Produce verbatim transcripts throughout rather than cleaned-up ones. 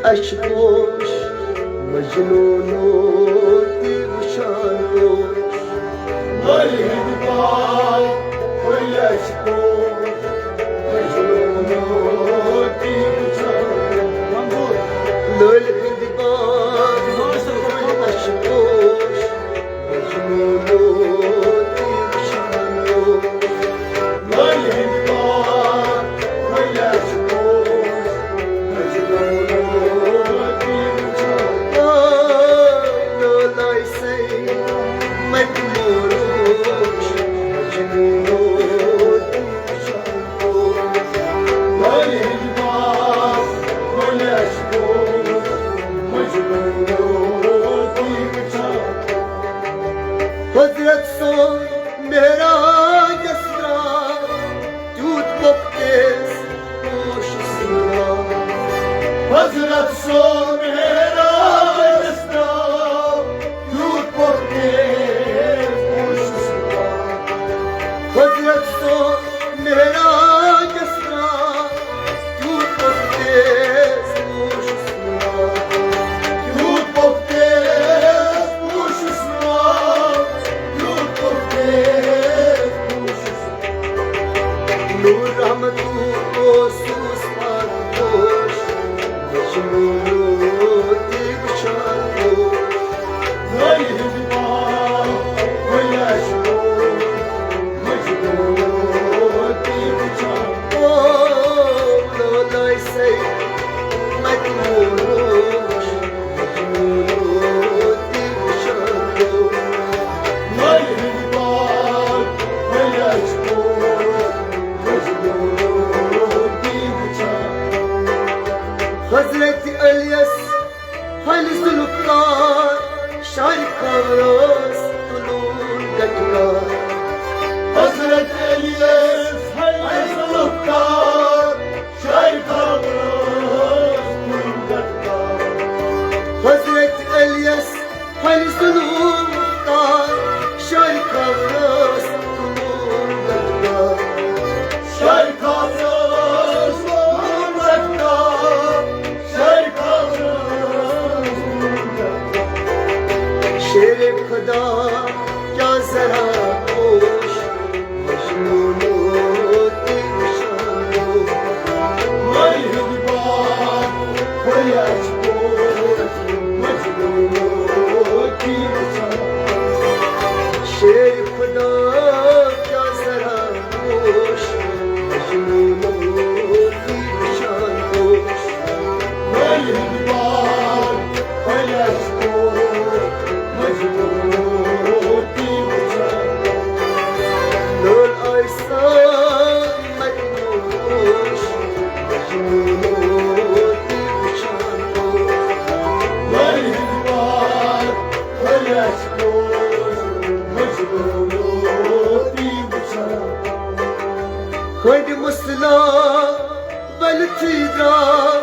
اَسہِ پوش، مجنوٗنو تہِ وٕچھان پوش۔ لٲلہِ ہٕنٛدۍ پاو، پھٔلۍ اَسہِ پوش، مجنوٗنو تہِ وٕچھان۔ لٲلہِ ہٕنٛدۍ پاو، پھٔلۍ اَسہِ پوش، حضرت سون معراجس درٛاو تیوٗت پوٚک تیز پوشس درٛاو۔ حضرت سون معراجس درٛاو تیوٗت پوٚک تیز پوشس درٛاو۔ حضرت سون معراجس درٛاو تیوٗت پوٚک تیز پوشس درٛاو۔ تیوٗت پوٚک تیز پوشس درٛاو۔ تیوٗت پوٚک تیز پوشس درٛاو۔ نور رحمت اوسُس پرپوش، مجنوٗنو تہِ وٕچھان اوس۔ لٲلہِ ہٕنٛدۍ پاو، پھٔلۍ اَسہِ پوش، مجنوٗنو تہِ وٕچھان۔ او لولٲے سید مجنوٗنو، مجنوٗنو تہِ وٕچھان۔ لٲلہِ ہٕنٛدۍ پاو، پھٔلۍ اَسہِ پوش، مجنوٗنو تہِ وٕچھان۔ حضرت علیس پھلہِ ذوالفقار، شارِ خاورس تُلُن گٹکار۔ حضرت علیس پھلہِ ذوالفقار، شارِ خاورس تُلُن گٹکار۔ حضرت علیس پھلہِ ذوالفقار، شارِ خاورس تُلُن گٹکار۔ شارِ خاورس تُلُن گٹکار۔ شیر خدا کیا ذرا پوش، مجنونو تہِ وٕچھان۔ ماہہِ ہُنٛد باغ، واریاہ چھِ پوش، مجنونو تہِ وٕچھان۔ شیر خدا کیا ذرا پوش، مجنونو تہِ وٕچھان پوش۔ ماہہِ ہُنٛد باغ، واریاہ چھِ پوش، مجنونو تہِ وٕچھان۔ لٲل آیہِ سان مجنون پوش، مجنونو تہِ وٕچھان پوش۔ ماہہِ ہُنٛد باغ، واریاہ چھِ پوش، مجنونو تہِ وٕچھان۔ ہنٛدِ مُسلا ولتھٕے درٛاو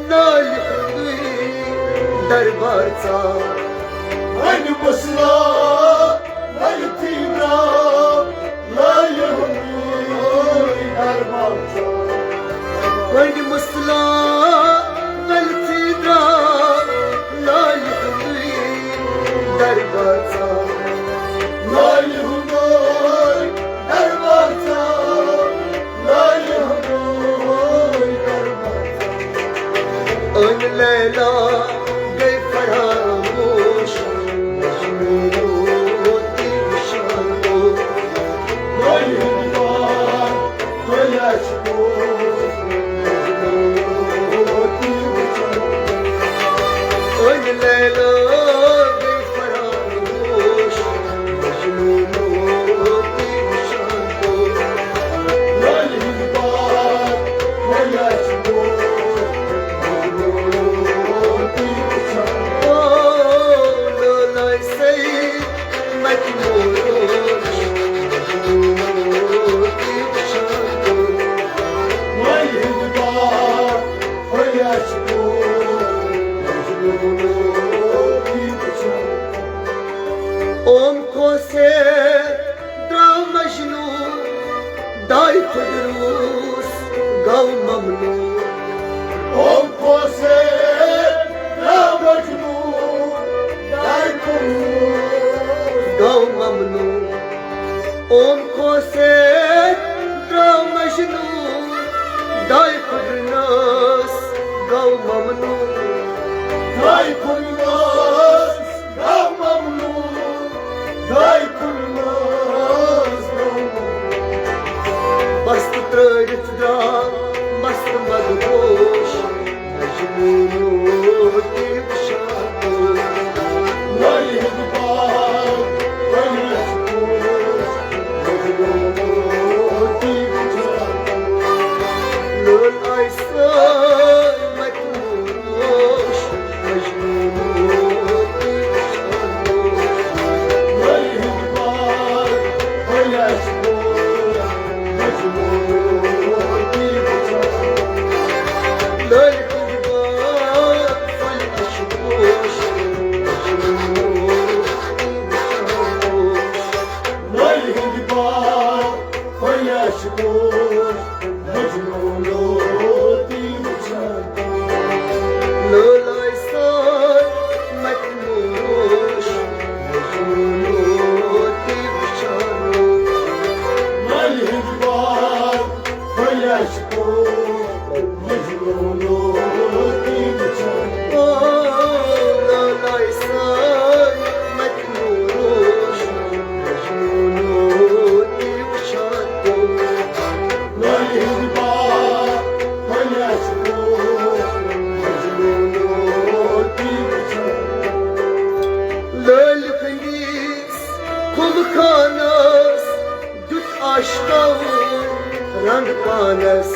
لالہِ ہُنٛدُے دربار ژاو۔ ہنٛدِ مُسلا ولتھٕے درٛاو لالہِ ہُنٛدُے دربار ژاو۔ ہنٛدِ مُسلا ولتھٕے درٛاو لالہِ ہُنٛدُے دربار ژاو۔ لالہِ ہُنٛدُے دربار ژاو۔ لالہِ ہُنٛدُے دربار۔ أنۍ لیلا گٔے فراموش، مجنونو تہِ وٕچھان اوس۔ لالہِ ہُنٛد یار، لالہِ اَسہِ اوس، مجنونو اوم کھوسے درٛاو مجنوٗن، دایہِ پھُٹرنس گوٚو ممنوٗن۔ دایہِ پھُٹرنس گوٚو ممنوٗن، دایہِ پھُٹرنس گوٚو ممنوٗن۔ بستہٕ ترٛٲوِتھ درٛاو مست مدہوش، مجنوٗنو تہِ وٕچھان اوس۔ لالہِ ہٕنٛدۍ باغ، وۄنۍ ٲسۍ پوش، مجنوٗنو تہِ وٕچھان اوس۔ لٲل آیہِ سٲے متہِ موش، مجنوٗنو تہِ وٕچھان اوس۔ لالہِ ہٕنٛدۍ باغ، وۄنۍ ٲسۍ پوش، لٲلۍ ہٕنٛدِس کُل خانس دیُت عاشقو رنگ پانس۔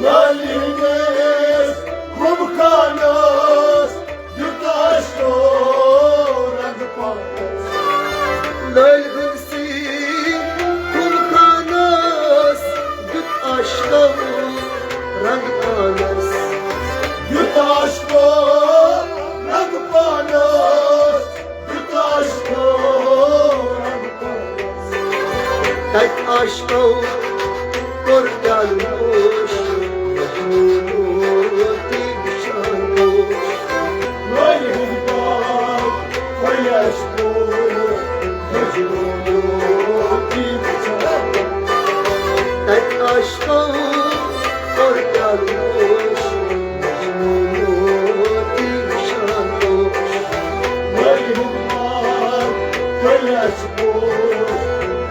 لٲلۍ ہٕنٛدِس کُل خانس دیُت عاشقو رنگ پانس۔ لٲلۍ ہٕنٛدِس کُل خانس دیُت عاشقو رنگ پانس۔ دیُت عاشقو رنگ پانس۔ تَتہِ عاشقو کوٚر پیالہٕ نوش، مجنوٗنو تہِ وٕچھان اوس۔ لٲلۍ ہٕنٛدۍ باغ، وۄنۍ عاشقو، مجنوٗنو تہِ وٕچھان۔ تَتہِ عاشقو کوٚر پیالہٕ نوش، مجنوٗنو تہِ وٕچھان اوس۔ لٲلۍ ہٕنٛدۍ باغ، وۄنۍ عاشقو،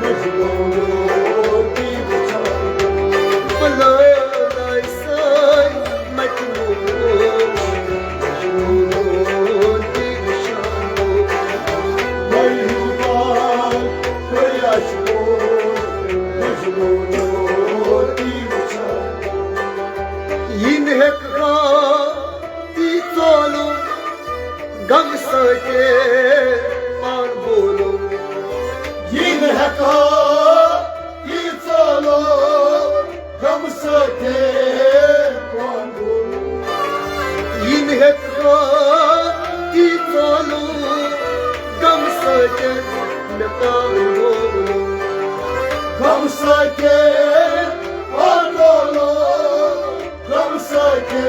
مجنوٗنو تہِ وٕچھان۔ بہٕ لٲلۍ سٲے مجنوٗن، مجنوٗنو تہِ وٕچھان۔ لٲلۍ ہٕنٛدۍ باغ، وۄنۍ عاشقو، مجنوٗنو تہِ وٕچھان۔ یہِ نہٕ ہٮ۪کہٕ ہا تی ژولُن غمہٕ سۭتۍ پان بولُن۔ یہِ نہٕ ہٮ۪کہٕ ہا تی ژولُن غمہٕ سۭتۍ پان بولُن۔ یہِ نہٕ ہٮ۪کہٕ ہا تی ژولُن غمہٕ سۭتۍ مےٚ پان بولُن۔ غمہٕ سۭتۍ پان بولُن۔ غم سۭتۍ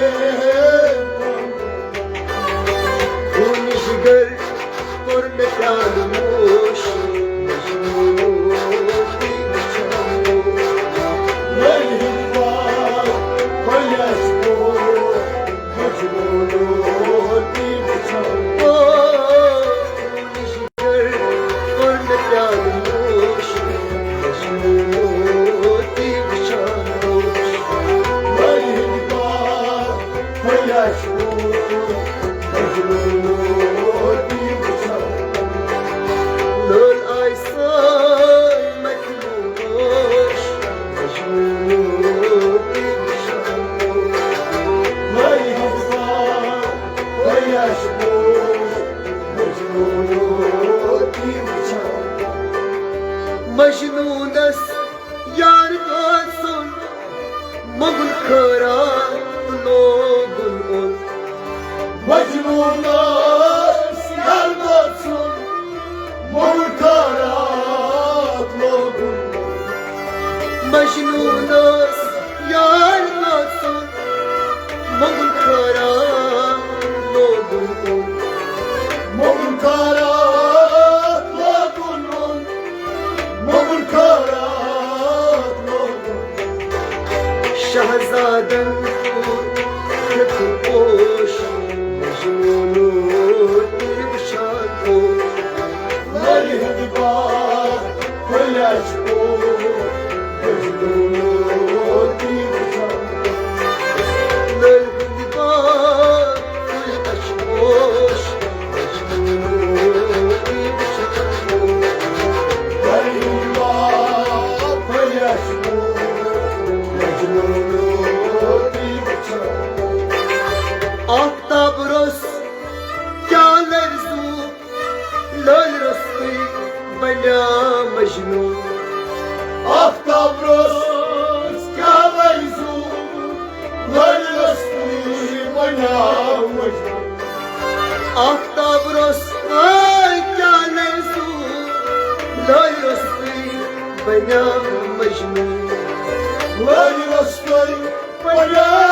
خوٗنہٕ جگر کوٚر مےٚ پیالہٕ نوش، مجنوٗنو تہِ وٕچھان اوس۔ لٲلۍ ہٕنٛدۍ باغ، وۄنۍ عاشقو، مجنوٗنو تہِ وٕچھان اوس۔ کوٚر مےٚ پیالہٕ نوش، مجنوٗنو تہِ وٕچھان اوس۔ لٲلۍ ہٕنٛدۍ باغ، وۄنۍ عاشقو، پڑا